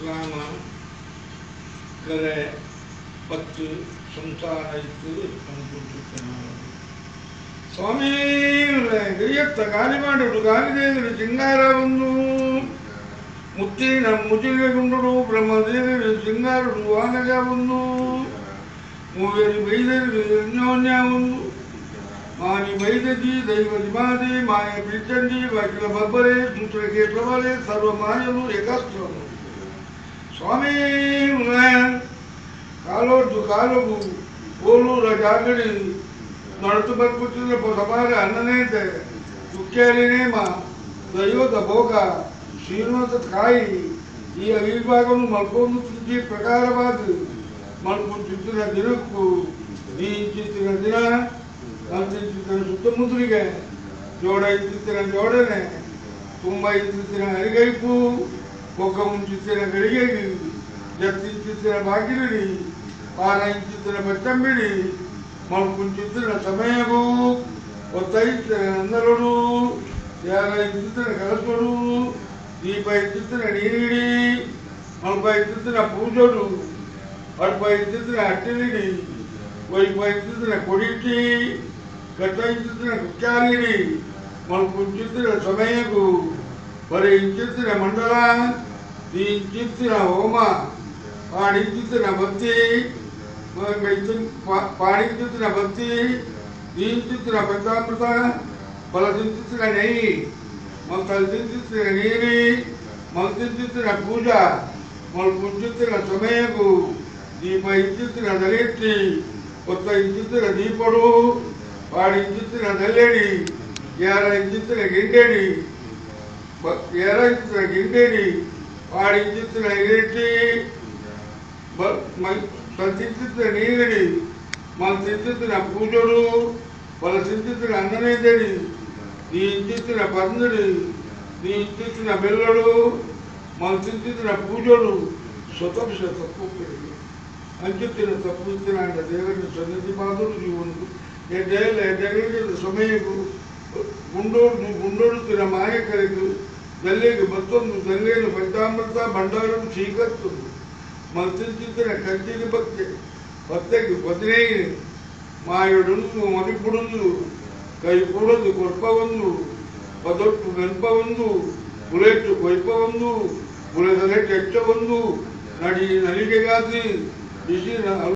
ಗ್ರಾಮ ಕರೆ ಪತ್ತು ಸಂಸಾರ ಇತ್ತು ಅನ್ಕೊಂತಿತ್ತು. ಸ್ವಾಮಿ ಗಿರಿಯತ್ತ ಗಾಲಿ ಮಾಡುಡು ಗಾಲಿದೇವರು ಸಿಂಗಾರ ಒಂದು ಮುತ್ತಿನ ಮುಜಿಗೆ ಗುಂಡುಡು ಬ್ರಹ್ಮದೇವರು ಸಿಂಗಾರುಡು ವಾನಗ ಒಂದು ಮೂವೇರಿ ಬೈದರು ಅನ್ಯೋನ್ಯ ಒಂದು ಮಾನಿ ಬೈದಜಿ ದೈವ ಮಾದೆ ಮಾಯ ಬಿಲ್ಚಂಡಿ ವಾಕಿಲ ಬಬ್ಬರೆ ಸೂತ್ರಕ್ಕೆ ಪ್ರಬಲೆ ಸರ್ವ ಮಾಯಲು ಏಕಾಸ್ತ್ರನು. ಸ್ವಾಮಿ ಕಾಲೋರ್ದು ಕಾಲಗು ಓಲೂರ ಜಾಗಡಿ ನಡತು ಬರ್ಪುತ್ತಿನ ಸಮಾರ ಅನ್ನನೇತೆ ಕುಕ್ಯಾರಿ ನೇಮ ದೈವದ ಭೋಗ ಶ್ರೀನಿವಾಸ ಕಾಯಿ ಈ ಅವಿಭಾಗನು ಮಲ್ಕೊಂಡು ತಿಂದಿ ಪ್ರಕಾರವಾದ ಮಲ್ಕೊಂತಿದ್ದ ದಿನಕ್ಕೂ ನೀ ಇಂಚಿತ್ತಿನ ದಿನ ಅಂತಿಂಚಿತ್ತಿನ ಸುತ್ತಮುತ್ತಲಿಗೆ ಜೋಡ ಇಂಚಿತ್ತಿನ ಜೋಡನೆ ತುಂಬ ಇಂಚಿತ್ತಿನ ಅರಿಗೈಪು ಬೊಕ್ಕ ಮುಂಚಿತ್ತಿನ ಗಳಿಗೆಗೆ ಜತ್ತಿಂಚಿತ್ತಿನ ಬಾಗಿಲಿಡಿ ಪಾರ ಇಂಚಿತ್ತಿನ ಬಚ್ಚಂಬಿಡಿ ಮಲ್ಕುಂಚಿತ್ತಿನ ಸಮಯಗೂ ಒತ್ತೈತ್ತಿನ ನಂದಲೊಡು ಯಾರ ಇಂಚಿತ್ತಿನ ಕಲಸೊಡು ದೀಪ ಇಂಚಿತ್ತಿನ ನೀರಿಡಿ ಮಲ್ಪ ಇಂಚಿತ್ತಿನ ಪೂಜೊಡು ಅಲ್ಪ ಇಂಚಿತ್ತಿನ ಅಟ್ಟಿಲಿಡಿ ಒಯ್ಪ ಇಂಚಿತ್ತಿನ ಕೊಡಿಟಿ ಗಟ್ಟ ಇಂಚಿತ್ತಿನ ಕುಕ್ಯಾಲಿಡಿ ಮಲ್ಕುಂಚಿತ್ತಿನ ಸಮಯಗೂ ಬರೀ ಇಂಚಿತ್ತಿನ ಮಂಡಲ ಇಂಚಿತ್ತಿನ ಹೋಮ ಪಾಡಿಂಚಿತ್ತಿನ ಬತ್ತಿ ಪಾಡಿಂಚಿತ್ತಿನ ಬತ್ತಿ ಇಂಚಿತ್ತಿನ ಪಂಚಾಮೃತ ಬಲದಿಂಚಿತ್ತಿನ ನೆయ్యి ಮಲ್ತಲ್ದಿಂಚಿತ್ತಿನ ನೀರಿ ಮಲ್ತಿಂಚಿತ್ತಿನ ಪೂಜಾ ಮಲ್ಪುಂಚಿತ್ತಿನ ಸಮಯಗೂ ದೀಪ ಇಂಚಿತ್ತಿನ ದಲೆಟ್ಟಿ ಒತ್ತ ಇಂಚಿತ್ತಿನ ದೀಪಡು ಪಾಡಿ ಇಂಚಿತ್ತಿನ ದಲ್ಲೆಡಿ ಏರ ಇಂಚಿತ್ತಿನ ಗಿಂಡೆಡಿ ಏರ ಇಂಚಿತ್ತಿನ ಗಿಂಡೆಡಿ ಪಾಡಿ ಇಂಚಿತ್ತಿನ ಇರೆಟ್ಟಿ ಸಂತಿಂಚಿತ್ತಿನ ನೀರಿಡಿ ಮಲ್ತಿಂಚಿತ್ತಿನ ಪೂಜೊಡು ಬಲసింಚಿತ್ತಿನ ಅನ್ನನೇದಡಿ నీ ఇంಚಿತ್ತಿನ పందుడి నీ ఇంಚಿತ್ತಿನ ಬೆಲ್ಲಡು ಮಲ್ತಿಂಚಿತ್ತಿನ ಪೂಜೊಡು ಸ್ವತಂಶ ತಪ್ಪು ಅಂಚುತ್ತಿನ ತಪ್ಪುತ್ತಿನ ದೇವರ ಸನ್ನಿಧಿ ಪಾದರು ಜೀವನకు ಎಡ್ಡೆಲ್ಲ ಸಮಯಕ್ಕೂ ಗುಂಡೋಡು ಗುಂಡೋಡುತ್ತಿನ ಮಾಯಕರಿಗೂ ದಲ್ಲೆಗೆ ಮತ್ತೊಂದು ದಲ್ಲೇನು ಪಂಚಾಮೃತ ಭಂಡಾರನು ಸ್ವೀಕರಿಸುವುದು ಮಲ್ತಿಂಚಿತ್ತಿನ ಕಂಚಿಗೆ ಭಕ್ತಿ ಭಕ್ತೆಗೆ ಪದಿನೈದು ಮಾಯುಡುಂದು ಮನಿಪುಡುಂದು ಕೈ ಕೂಡದು ಕೊರ್ಪ ಒಂದು ಪದೊಟ್ಟು ನೆನಪ ಒಂದು ಬುಲೆಟ್ಟು ಕೊಯ್ಪ ಒಂದು ಬುಲೆದಲೆಟ್ಟು ಹೆಚ್ಚ ಒಂದು ನಡಿ ನಲಿಗೆಗಾದಿ ಬಿಸಿ.